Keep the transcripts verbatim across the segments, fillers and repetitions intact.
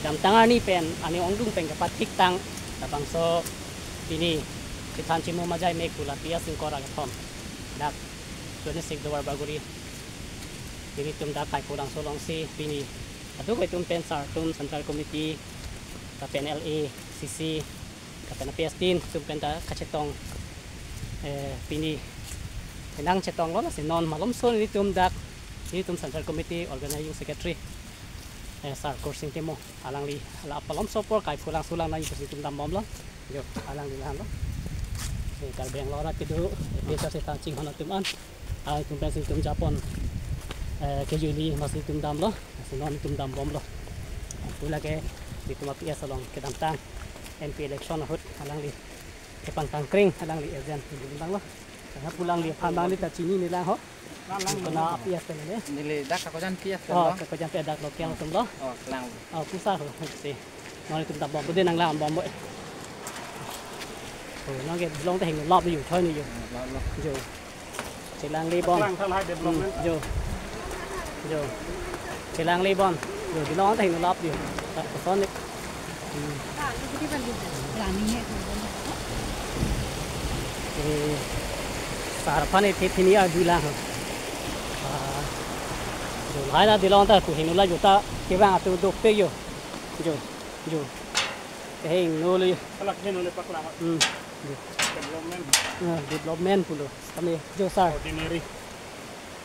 Kedamtang arni pen, arni ongdung pen kapathik tang, labangso pini, kethan chimo majai me kula P S ingkoi ra kethom. Dak, twenty-six Duar Bagori. Pini tum dak Kaipholangso alongsi pini. Atu koi tum pen sar tum Central Committee, lapen L A, C C, lapen P S tin tum pen ta kachetong, eh, pini. Penang chetonglo lasi non malomso nelitum dak, nelitum Central Committee Organizing Secretary, eh, Sar Kursing Timung. Alangli, la malomso apor Kaipholangso lang nangji pusi tum dambomlo. Jo, alangli lahenlo. Eh, Karbi Anglong arat kedo, eh, desa seta chinghon atum an. Alangtum pensi tum japon, eh, kejuli masi tum damlo, masi non tum dambomlo. Pu lake, nelitum a P S along kedamtang M P election ahut alangli kepangtang kring, alangli agent nelitum abanglo. Karena pu alangli aphan abang neli ta chinine lang ho. Kona a P S pen ne. Neli dak Kakojan P S pen Oh, lo. Kakojan P S dak local atum lo. Oh, kelang. Oh, pu sar ho, si. Non nelitum dambom, bude nanglangbompo. Oh, nangke belong ta hingno lap yo, choi ni yo. Lap, lap. Jo. Chelanglibom. Kelang thalai development. Hmm, jo. Jo. Chelanglibom. Jo, belong ta hingno lap yo. Ta koson ni. Hmm. Eh, sar aphan e the thini arjulang. Ah. Jo, lahai na delong ta ku hingno la jo ta kevang atum dopik yo. Jo, jo. Hingno le. Hala hingno le paklang. Hmm. Jo. Development. Ah, development pulo. Kami jo sar. Ordinary.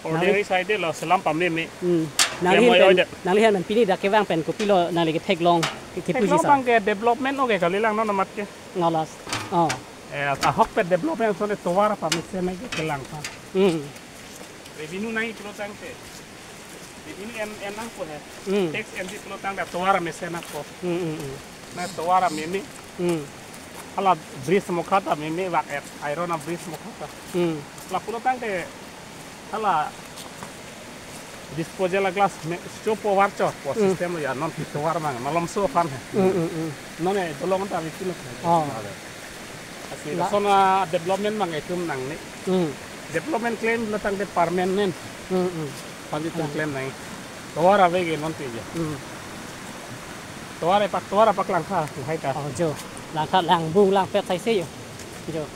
Nangli Ordinary side lo selam pameme. Hmm. Nangli Yang hen pen, oide. Nangli hen pen pini dak kevang pen kopilo nangli ketheklong ke, ke puji Theklong sa. Abang ke development oke kalilang non amat ke. Ngalas. Oh. Eh, ahok pen development sone tovar pamesen ke kelang pa. Hmm. Revenue nangji pulo tangte. Revenue en, en nangpo he. Hmm. Tax enji pulo tangte tovar mesen nangpo. Hmm, hmm, hmm. Na tovar meme. Hmm. Hala bridge mokha ta meme vak et, iron a bridge mokha ta. Hmm. La pulo tangte hala disposal glass me, chopo varcho, po Hmm. system lo ya, non pi tovar mang, malomso aphan he. Hmm, hmm, hmm. Non e, dolong ta bikin lo. Oh. Asi, Lah. Lason a development mang itum nangne. Hmm. Development claim lo tangte permanent. Hmm, hmm. Pali tum Lang. Claim nang. Tovar ave ke non tija. Hmm. Tovar e pak, tovar apak langkha, hai ta. Oh, jo. Langkha, langbung, langpet sai se yo. Jo.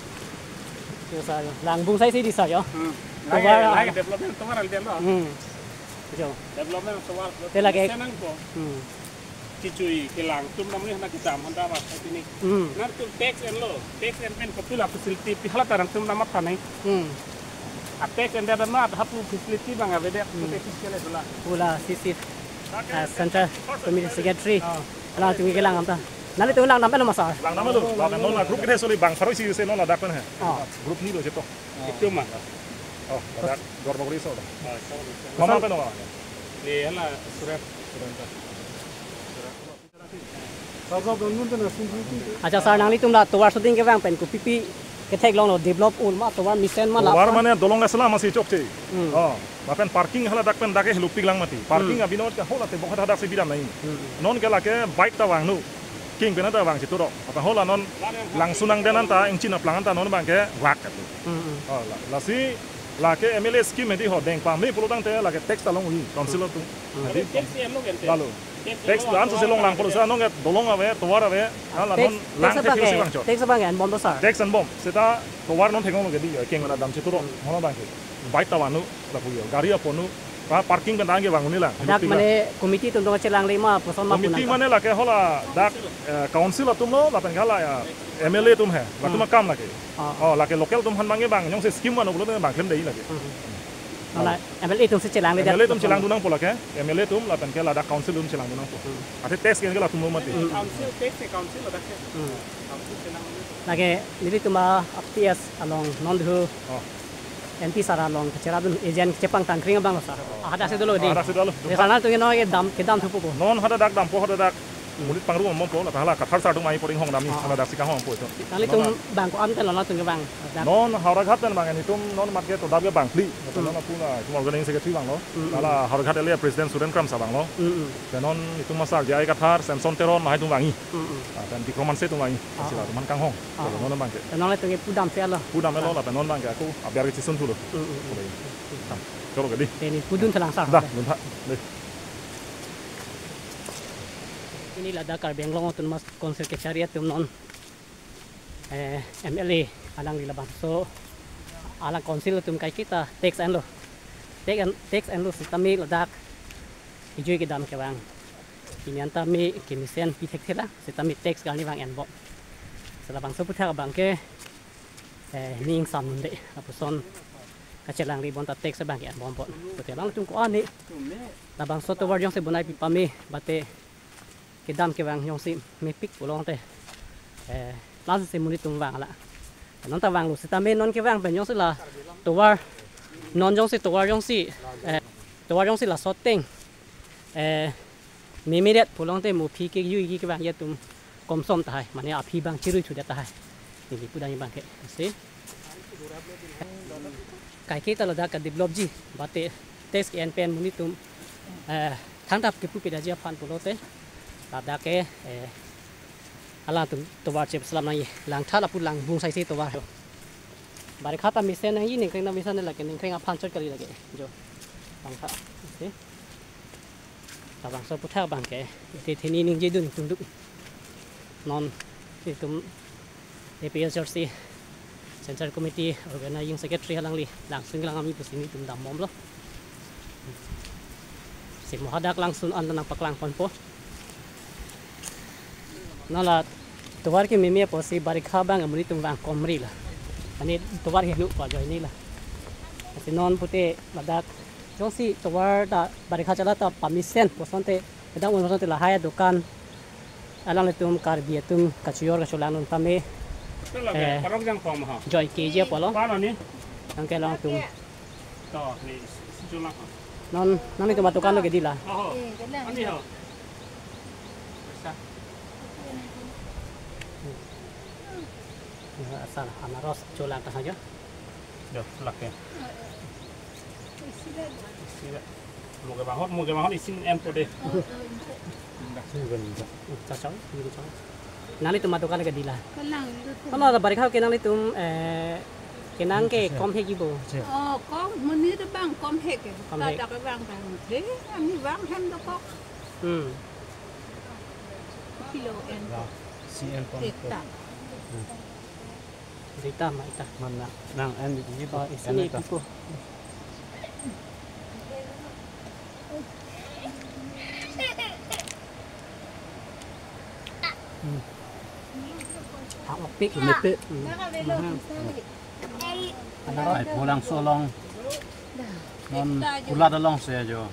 Jo sa yo. Langbung sai se di sa yo. Hmm. Tovar Lai, a- lai development tovar al dia lo. Hmm. Jo. Development tovar. Te lake Mesen nangpo. Hmm. Kichui kelang tum namri hana kitam handa ba tini. Hmm. Nangtum tax enlo, tax en pen kopilo facility pi hala ta nangtum namat thanai. Hmm. A tax en dia na hapu facility abang avedet Hmm. Tax kele dula. Pula C C, ah, Central Committee Secretary. Ah. Alangtum kelang damta. Nanglitum lang damlo ma sar? Lang damlo. Lapen non a group ke soli bang pharo isi se non ladak pen he. Ah. Group ni lo cheto. Itum ma. Oh, ladak Duar Bagori so. Ah, so. Mama pen ma? Ni hala Suren. Suren ta. Acha sar, nanglitum la tovar shooting kevang pen kopipi ketheklonglo, develop un ma, tovar mesen ma la Tovar aphan? Mane dolong asala masi chokche. Hmm. Oh, lapen parking hala dak pen dak ke helupik lang mati. Parking Hmm. abinot ke hala te bokhat hadak si bidam nai. Hmm. Non ke lake bike ta vangno. King pen ta vang chituro. Apa hala non langsun nangden anta, ingchin aplang anta non abang ke vak atu. Hmm, hmm. Oh, la, lasi lake M L A scheme hedi ho deng pame pulo tangte lake tax ta long-ui, council atum. Hmm. Hedi Tax enlo gente. Lalu. Tax Tax lo anso se long lang pulo sa non ke dolong ave, tovar ave, hala Tax, non tax lang abang ke, ke si vangchot. Tax abang ke enbomlo sar? Tax enbom, seta tovar non theklonglo ke di, keng mana dam chituro, Hmm. mono abang ke. Bike ta vangno, lapu yo, gari aponno, pa parking pen ta anke vangno lang. Dak mane committee atum dong chelangle ma, puson ma Committee punang sa? Mane lake hala dak, eh, council atum lo, lapen hala ya, M L A atum he, latum Hmm. akam lake. Ah. Oh, lake local atum aphan abang ke bang, jongsi scheme vangno pulo abang claim dei lake. Hmm. Hala M L A atum si chelangle M L A atum chelang dunangpo lake, M L A atum lapen ke ladak council atum chelang dunangpo. Hmm. Athe tax ke latum lo mati. Hmm. Council, tax ke council ladak ke. Hmm. Council chelang. Lake nelitum a P S along non dhu Oh. M P sar along kachera dun agent chepangtang kring abang lo sar. Oh. Ah, hadak si dolo di. Ah, hadak si dolo. Di sana tu no ke dam, kedam thupo ko. Non hadak dampo hadak dak. Hmm. Monit pangrum bompo, la hala Kathar sar atum ai poring hong damji, Ah. hala dak si kanghong po ito. Nanglitum Non bang ko-an pen lo latum kevang? Dak. Non Howraghat pen bang, nelitum non market to dak ke bang phli. Hmm. Non apu na, itum organizing secretary vanglo. Hmm, Hala hmm. Howraghat area president Suren Kramsa vanglo. Hmm, hmm. Pen non itum asar J I Kathar, Samson Teron, lahai atum vangji. Hmm, hmm. Ah, pen Bikrom Hanse atum vangji. Ah, Sila ah. Atum aphan kanghong. Ah, Sila ah. Non abang ke. Pen non le tum ke pudam si alo. Pudam elo Ah. lapen non abang ke ako abiar ke chisun thulo. Hmm, hmm, hmm. Oke. Cholo ke di. Te neli pudun thelang sar. Dah, dun tha. Deh. Pini ladak Karbi Anglong Autonomous Council kachari atum non, eh, M L A alangli labangso alang council atum kaiketa tax enlo. Tax en, tax enlo sitame ladak kejui kedam kevang. Pini anta me kemesen pi thekthelang sitame tax kali vang enbom. Si labangso aputhak abang ke, eh, ning samde lapuson kachelang ri bonta tax abang ke enbompo. Pute alangtum ko-an ne labangso tovar jongsi bonai pi pame, bate kedam kevang jongsi mepik pulote, eh, lasi monit atum vang ala. Non ta vanglo sitame non kevang pen jongsi la tovar, non jongsi tovar jongsi, eh, tovar jongsi laso ateng, eh, memiret pulote mo aphi kejui kevangji atum komsom tahai, mane aphi abang chirui thudet tahai. Neli pudamji abang ke, si kaiketa ladak kedevelopji, bate tax ke-en pen monit atum, eh, thangthap kepu pedetji aphan pulote ladak ke, eh, alangtum tovar chepselam nangji, langtha lapu langbung saisi tovar ho. Barikha ta mesen nangji, ningkreng ta mesen lake, ningkreng aphan chot kali lake jo. Langtha, si labangso aputhak abang ke, iti thini ningjedun tungduk. Non itum A P H L C Central Committee Organizing Secretary alangli langsun lang ami pusi nelitum dambomlo. Si mo hadak langsun an nangpaklang ponpo. Non la tovar kememe apotsi barikha abang monit atum vang komri la. Ani tovar henu pa ajoine la. Si non pute ladak jongsi tovar ta barikha chala ta pamesen pu asonte, kedam un asonte lahai adukan alanglitum Karbi atum kachojor kacholang un tame, eh, parok jang pom ha. Joi keji apotlo. Pano ni? Nangke alangtum. To, ni, si chulang ha. Non, nanglitum adukan lo kedila. Oho. Eh, kedila. Ani ho. Pesa. Ya, asal anaros cholang ta saja. Yo, lake. Isi dak. Mo kevang ahut, mo kevang ahut isin enpo de. Chachong, ini chong. Nanglitum adukan kedila. Kalang itu. Ano ada barikha ke nanglitum, eh, kenang ke kom hek ibo. Oh, kom monit abang kom hek ke. Kom hek. Ladak abang bang. He, ami vang hem dokok. Hmm. Kilo en. Si enpon. Ekta. Hmm. Rita ma ita. Mana nang en di ko. Oh, isi en ita. Piko. Hmm. Hang opik. Mepik. Hmm. Mahal. Ai, pulang solong. Non pulat alongsi jo.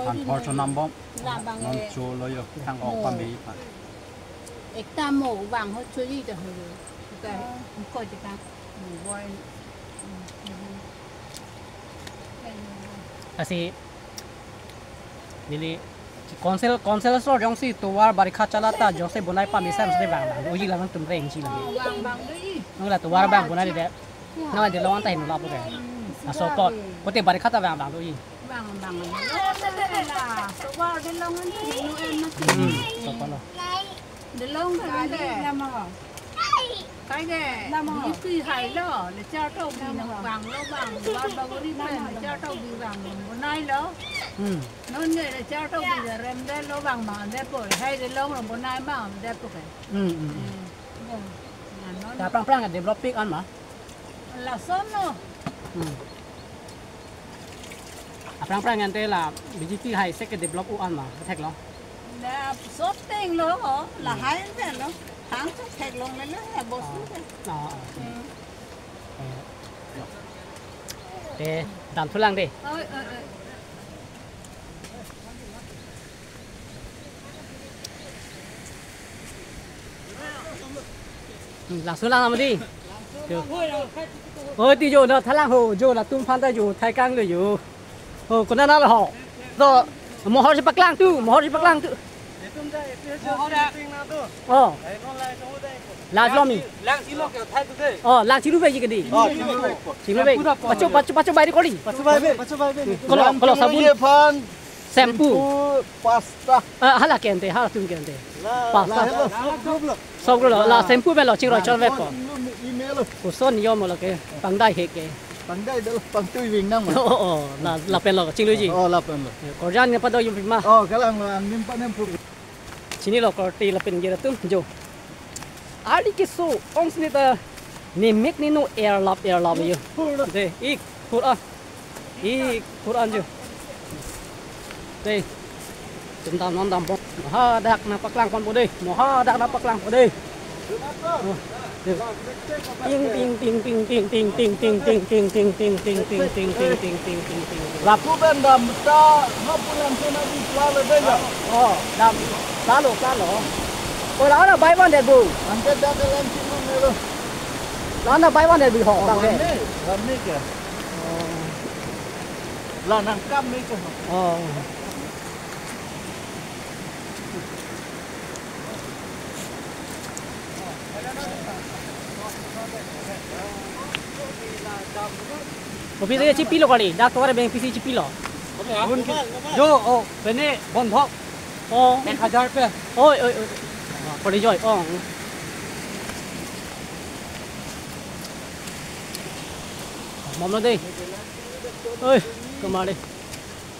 Han thor chonambom. Non cholo jo. Thang ok pame pa. Ekta mo vang ho choli ta ho. Ka ko ta. Mo boy. Lasi neli council, council asor jongsi tovar barikha chala ta jongsi bonai pamesen si vang bang doji la nangtum rengji la. Vang bang doji. Nang la tovar bang bonai de. Nang la delong anta hinu lapu ke. Laso apot. Pute barikha ta vang bang doji. Vang bang. La tovar delong anta hinu en mati. Hmm, laso apotlo. Delong kali de. Lama ho. Kai de. Lama ho. Ipi hailo, le charto bi nang vanglo vang. Bar bagori pen le charto bi vang. Bonailo. Hmm. Non ne le charto bi de remdetlo vang ma depo. Hai delong lo bonai ma depo ke. Hmm, hmm, hmm. Hmm. Ya, non. Ta aphrang aphrang developing an ma. Lason lo. Hmm. Aphrang aphrang ante la B J P hai sek ke develop u an ma, theklong. Na sot tenglo ho, lahai ante lo. Thang sot theklonglelo, ya bos lo. Ah, ah. Hmm. Eh, yo. Te, damthulang de. Oi, oi, oi. Hmm, langsun lang amadi. Jo. Oh, ti jo na thalang ho, jo latum aphan ta jo, thai kang le jo. Oh, konat na la ho. To, mohor si paklang tu, mohor si paklang tu. Oh. Last lo mi. Lang silo ke thai tu de. Oh, lang silo be ji ke di. Oh, silo be. Silo be. Pacho, pacho, pacho bai di kori. Pacho bai be, pacho bai be. Kolo, kolo sabun. Ye phan. Shampoo. Shampoo, pasta. Ah, hala ke ante, halatum ke ante. La, pasta. La, la, la, la, la. Sob lo, la shampoo melo, chingroi chor vepo. Email lo. Koson yo mo lo ke, pangdai he ke. Pangdai dolo, pangtui ving nang ma. Oh, oh, oh, la, lapen lo, chingluji. Oh, lapen lo. Korjan ne pado yum pima. Oh, kalang lo, angnim pa nem pu. Chinilo korte lapen gera atum jo. Ari keso ong sini ta nemek nino erlap erlap yo. De, ik phur an. Ik phur an jo. De. Tum dam non dambom. Mohadak nangpaklang ponpo de. Mohadak nangpaklang ponpo de. Oh, de. Ting, ting, ting. Lapu pen dam ta, ha pulang sana di pla le de ya. Oh, dam. Lalo, lalo. Oh, la na bai van de bu. Angke dak ke lang sini melo. La na bai van de bu ho, Oh, bang de. Rame, rame ke. Oh. La nangkam ni ke. Oh. O, pisi chipilo kali, dak tovar abang pisi chipilo. Jo, oh, pene bondhok. Oh. Ek hajar pe. Oi, oi, oi. Pori joi, oh. Mom lo de. Oi, kemari.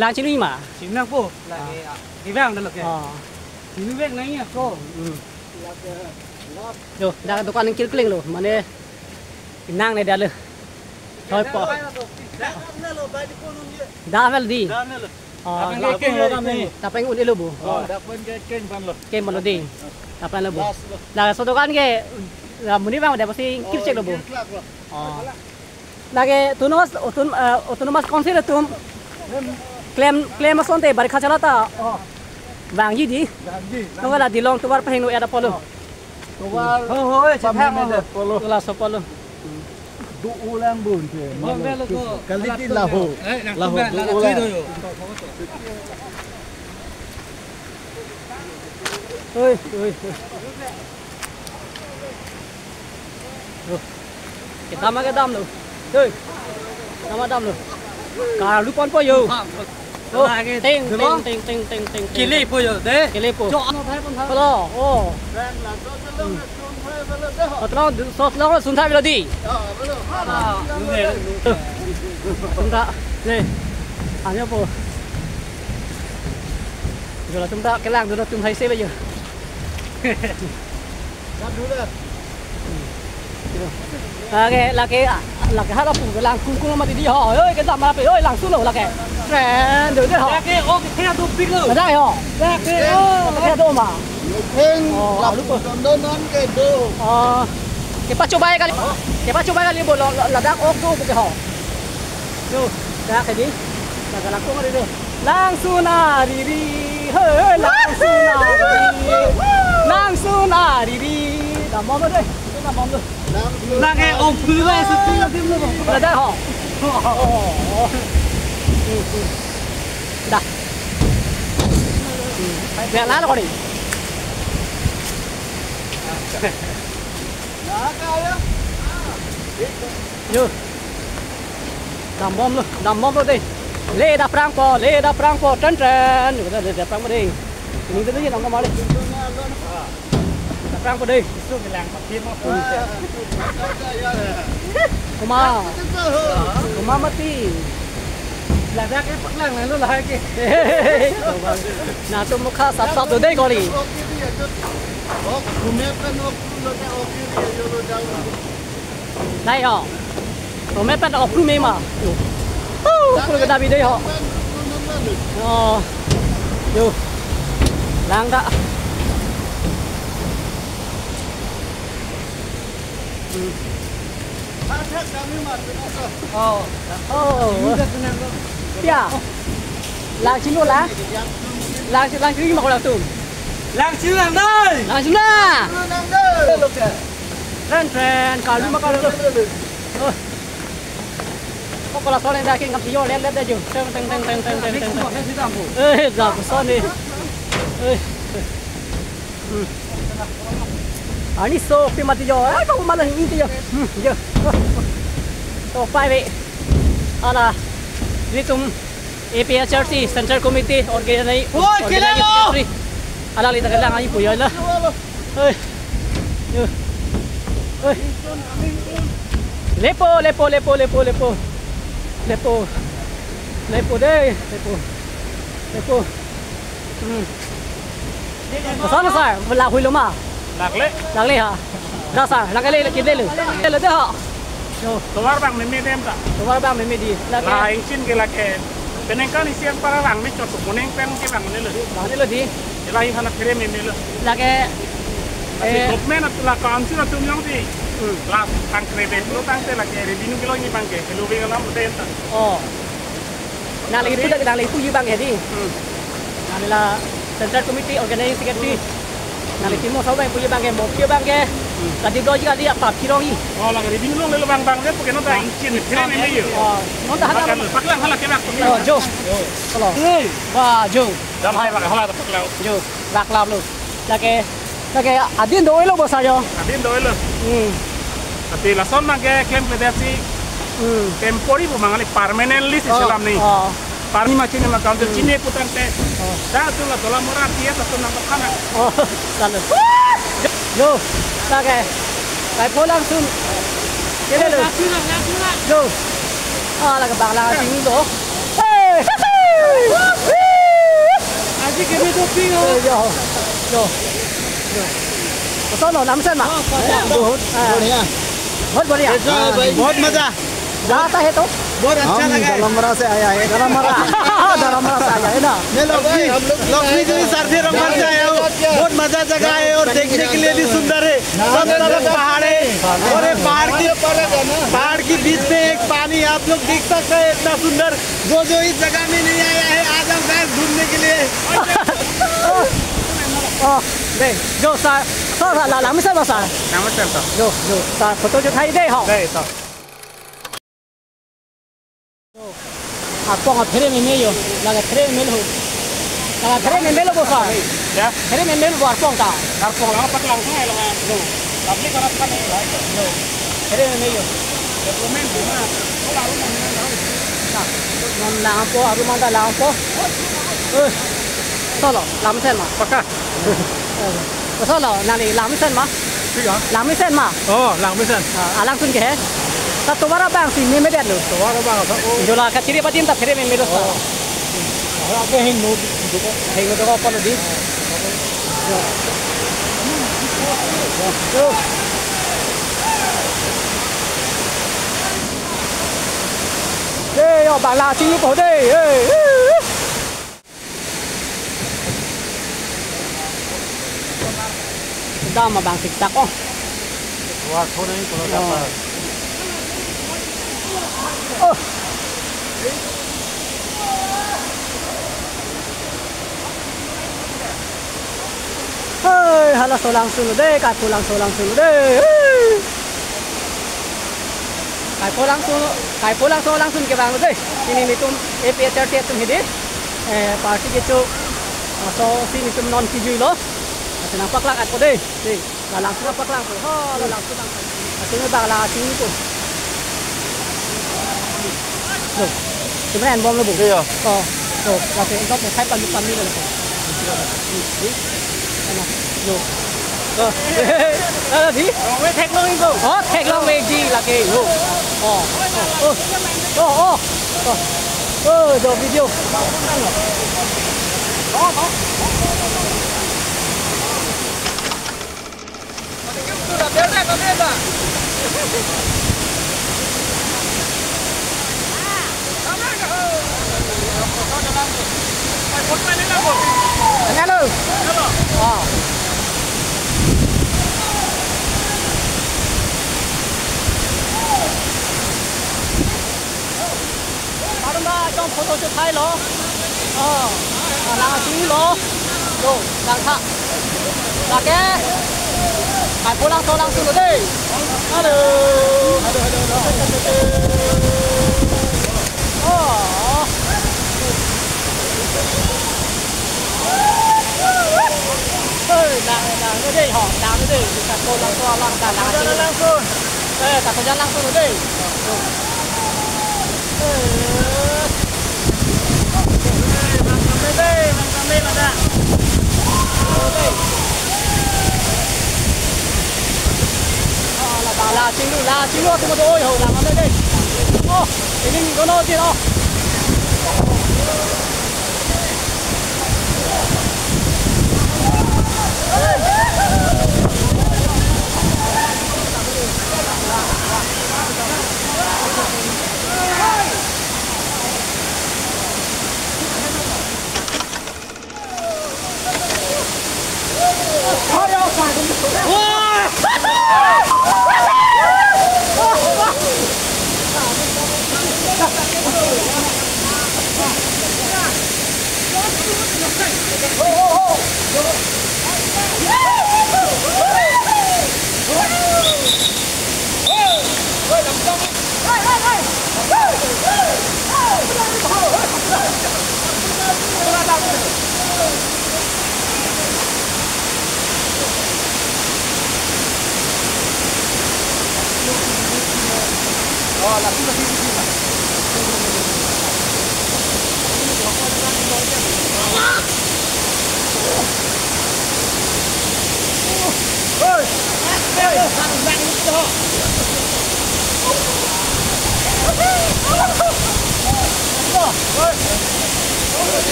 Lang chini ma? Chini nangpo. Lake, ah, kevang dah lake. Ah. Chini vek nangji ako. Hmm. Jo, dak dukan nangkirkling lo, mane nang ne dak lo. Thoi po. Dak avel di. Dak avel di. Oh, Dak avel dak keng lo kami. Tapeng un-e lo bu. Oh, dak pen ke keng pan lo. Keng pan lo di. Tapeng lo bu. Last lo. Laso dukan ke, la monit vang dak pasi Oh, kirchek lo bu. Kirklak lo. Oh. Lake autonomous, auton-, eh, autonomous council atum klem, klem asonte barikha chala ta. Oh. Vangji di. Vangji, vangji. Nonga la dilong tovar pahingno ya da polo. Oh. Tovar Ho, ho, eh, pameme chethang, ho. Da polo. Laso polo. Do-o lang bun te. Oh, melo ko. Kaliti Laso laho. Eh, laso Laho, melo, do-o laso lang. Itu yo. Oi, oi, oi. Loh. Kedam kedam lo. Hei. Kedam kedam lo. Karlu ponpo yo. Oh, Lake ting, ting, dolo. Ting, ting, ting, ting, ting. Kelepo yo, de. Kelepo. Jo, ano thai pon thai. Halo, oh. Atlo, du-, sos lo, sun thai lo di. Ah, ne. Sun thai, ne. Ano po. Jula tum ta kelang, jula tum hai se lo yo. Lake, lake, lake halapu lang kungkung mati di ho. Oi, kedam ma pe, oi, langsun lo lake. Tren, do de ho. Lake, oh, kephe do big lo. Ada ho. Lake, oh. Kephe do ma. Peng Oh, lapu alu po. Don don non ke do. Oh. Kepachobai kali. Kepachobai kali bo lo, lo, ladak ok do ke ho. Yo, dak ke di. Dak ke langkung ari de. Langsun ariri. He, langsun ariri. Langsun ariri. Dambom de. Dambom de. Nang ke om phu ba shooting adim lo. Ada ho. Oh. Dah. Biar lah kau ni. Yo. Dambom lo, dambom lo de. Le daprang po, le daprang po, tren tren. Yo, le daprang po de. Ini tu ni dambom le. Daprang po de. Kuma. Kuma mati. Ladak ke paklang lalu lah ke. Na tu mukha sap sap tu de kali. Nai ho. Tome pen ok tu me ma. Oh, kul kedam ide ho. Oh. Yo. Lang da. Hmm. Oh. Oh. Ya. Lang sino lang. Lang, lang sino ma ko lang tu. Lang sino lang dai. Lang sino lang. Tren tren kalu ma kalu. Oh. Ko kola sone da king kam tiyo let let da ju. Teng teng teng teng teng teng teng. Eh, da ko sone. Eh. Hmm. Ani so pi mati jo. Ai ko mana ini jo. Hmm, jo. To pai ve. Ala. Ni tum A P H R C Central Committee organi-, Oi, organizing kila lo! Secretary. Alangli ta kelang aji pu jo la. Oi. Yo. Oi. Lepo, lepo, lepo, lepo, lepo. Lepo. Lepo de, lepo. Lepo. Hmm. Koson sar, lahui lo ma? Lakle. Lakle ha. Da sar, lakle kidelo. Kidelo de ha. Yo. Tovar abang meme dem ta. Tovar abang meme di. Lake. La ingchin ke lake. Penang kan isi yang para lang me chot kuning pen ke bang ne lo. Bang ne lo di. Ila hi hana phere meme lo. Lake. Asi eh, government atula council atum jongsi. Hmm. La tangkre ben lo tangte lake revenue kilo ni bang ke. Kilo bang alam udah ta. Oh. Nangli ipu dak, nangli ipuji abang ya di. Hmm. Nangli la Central Committee Organizing Secretary. Nangli Timo Sahu abang ipuji abang ke, mopi abang ke. Hmm. Kadi doji kadi apa pirong i. Oh, lake revenue long lelo bang bang de, pokoknya ta ingchin, phere meme yo. Oh, non ta hala. Paklang, paklang hala kena. Oh, jo. Hello. Hey. Wah, jo. Dam hai bang, hala ta paklang. Jo, paklang lo. Lake, lake adin do-elo bo sar yo. Adin do-elo. Hmm. Tapi lason abang ke claim ke desi. Hmm. Temporary bu mangali permanently si oh, selam ni. Oh. Parni machin ma council hmm, chine putang te. Oh. Da tu la dola mora tiya ta tunang khana. Oh, lalu. Yo, lake. Kaipho langsun. Kele lo. Yo. Ah, lake bangla ching lo. Hey. Aji keme doping ho. Yo. Yo. Yo. Koson lo, lamsen ma? Oh, koson. बहुत हाँ। बढ़िया। बहुत बढ़िया। कैसा है भाई? बहुत मजा। कहाँ का है तो? बहुत अच्छा हम लगा है। दलमरा से आया है। दलमरा। दलमरा से आया है ना? मैं लक्ष्मी, लक्ष्मी देवी सारथी रंगमंच से आया हूँ। बहुत मजा जगह है और देखने के लिए भी सुंदर है। सब तरफ पहाड़ है और ये पहाड़ की, पहाड़ के बीच में एक पानी, आप लोग देख सकते हैं, इतना सुंदर। जो जो इस जगह में नहीं आया है, आ जाओ guys घूमने के लिए। Oh, dei, jo sar, sar, sar, la, la, mesen ma sar. Namaste, sir. Jo, jo, sar, photo jo thai dei ho. Dei, sir. Arpong aphere meme yo, lake phere meme lo. Lake phere meme lo bo sar. Ya? Phere meme lo bo arpong ta. Arpong lang paklang thai lang. Jo. Public arat kan ni. Jo. Phere meme yo. Development di mana? Ko lalu mana? Nah, non langpo, aru mangga langpo. Eh, solo, lamsen ma. Pakka. Solo, nangli lamsen ma. Tiga. Lamsen ma. Oh, lamsen. Ah, alangsun ke he. Ta tovar abang si meme det lo. Tovar abang sa, oh. Jola kachiri patin ta phere meme lo sa. Oh. Abe hing no, duko. Hing no duko palo di. Yo. Yo. Dei, yo, bangla chinglu po dei. Hey, hey. Dam abang siktak, oh. Wah, kau nahi kalau oh, dapat. Oh. Hey, halaso langsun lo dei, kaipho langso langsun lo dei. Hey. Kaipho langso, kaipho langso langsun ke bang lo dei. Pini nelitum A P H L C atum hedi. Eh, party kecho. Laso si nelitum non kijui lo. Laso nangpaklang at po dei. Dei. La langsun nangpaklang po. Ha, la langsun nang. Laso nang bang la chinglu po. Lo. Sebenarnya bom lo bu. Iya. Oh. Lo. Laso nang bom hai palu kami lo. Lo. Oh. Ah, di? Wrong way, theklong ikpo. Oh, theklong way di lake. Lo. Oh. Oh. Oh. Oh. Oh. Oh, jo video. Hello. Ah. Arun ta, chom photo shoot hai lo. Oh, lang chinglu lo. Lo, lang tha. Lake. Kaipho langso langsun lo dei. Hello. Hello, hello, hello. Oh. Hey, lang, lang dei ho, lang dei. Kaipho langso lang ta lang chinglu. Langsun. Eh, ta ko jalan langsun dei. Eh. Eh, bang kami dei, bang kami lada. Oh, dei. Ah, la, la, la, chinglu, la, chinglu, tu mo doi ho, la, kami dei. Oh, ini kono din, oh.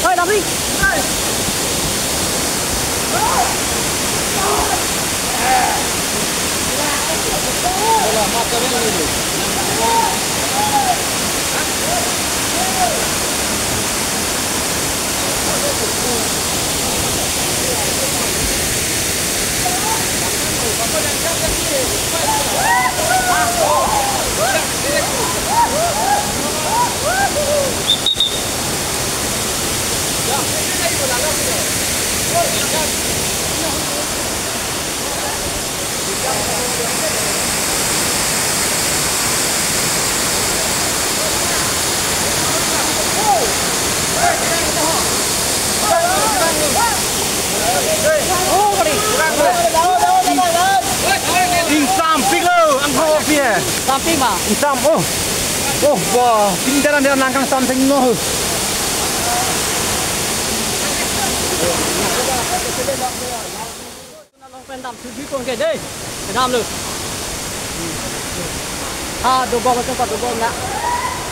Oi, Damri. Ingsampik lo, angkho pi eh. Sampik ma? Ingsam, oh. Oh, wah, pindaran dia nangkang something no. Nalong pen dam thuji kong ke dei. Kedam lo. Ha, dobom atum pa dobom na.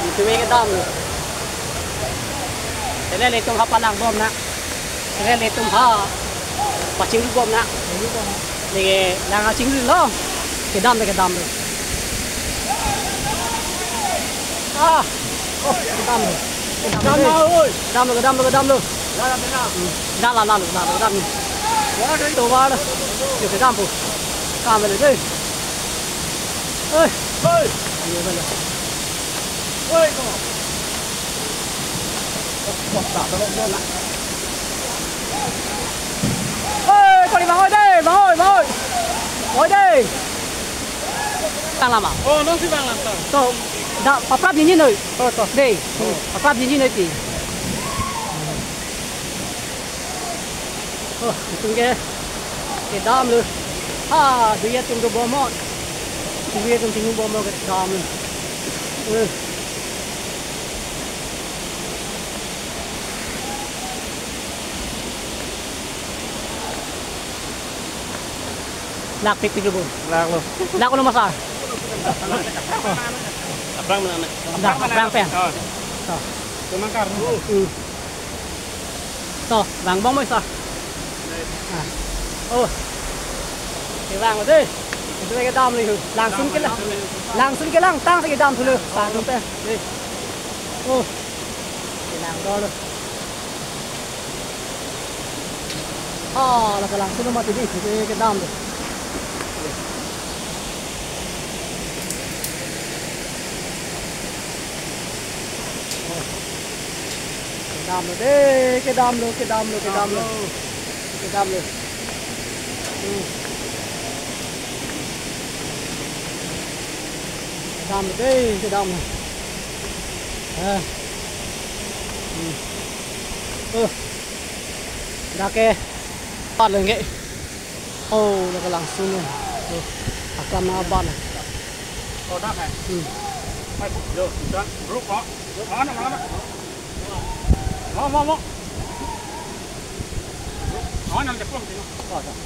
Itu me kedam lo. Sele le atum ha palang bom na. Sele le atum ha pachingru bom na. Neke lang achingru lo. Kedam le kedam lo. Ah. Oh, kedam lo. Kedam lo. Kedam lo, kedam lo, kedam lo. Hmm. Dala, dala, dala, dala. Tovar. Yo, kedam po. Kam le dei. Oi. Oi. Ayo, dala. Oi, ko. Oi, kori bang, oi dei, bang, oi, bang, oi. Oi dei. Tang lama. Oh, non si bang lang tang. To, da, paprap jinjin noi. To, to. Dei. Oh. Paprap jinjin noi ti. Oh, itum ke, kedam lo. Ha, dei atum dobom mo. Dei atum chingru bom mo kedam lo. Eh. Lak pipik lo bo. Lak lo. Lak lo masa. Aphrang mana? Dah, aphrang pen. Oh. To. Tumangkar. Hmm. To, bang bom sa. Ah. Oh. Kevang dei. Itu kedam lo. Langsun ke lang. Langsun ke lang tang si kedam thulo. Langsun pen. Dei. Oh. Kelang dolo. Ah, la kelangsun mati dei, dei kedam lo. Kedam lo dei, kedam lo, kedam lo, kedam lo. Kedam lo. Hmm. Kedam lo dei, kedam lo. Ah. Hmm. Oh. Dak ke. Pat lengke. Oh, dak langsun lo. Oh. Akam na ban. Oh, dak hai. Hmm. Hai, yo, sudah. Grup, oh. Mana, mana? Mau, mau, mau. Oh, nanti pulang sini. Oh, dak.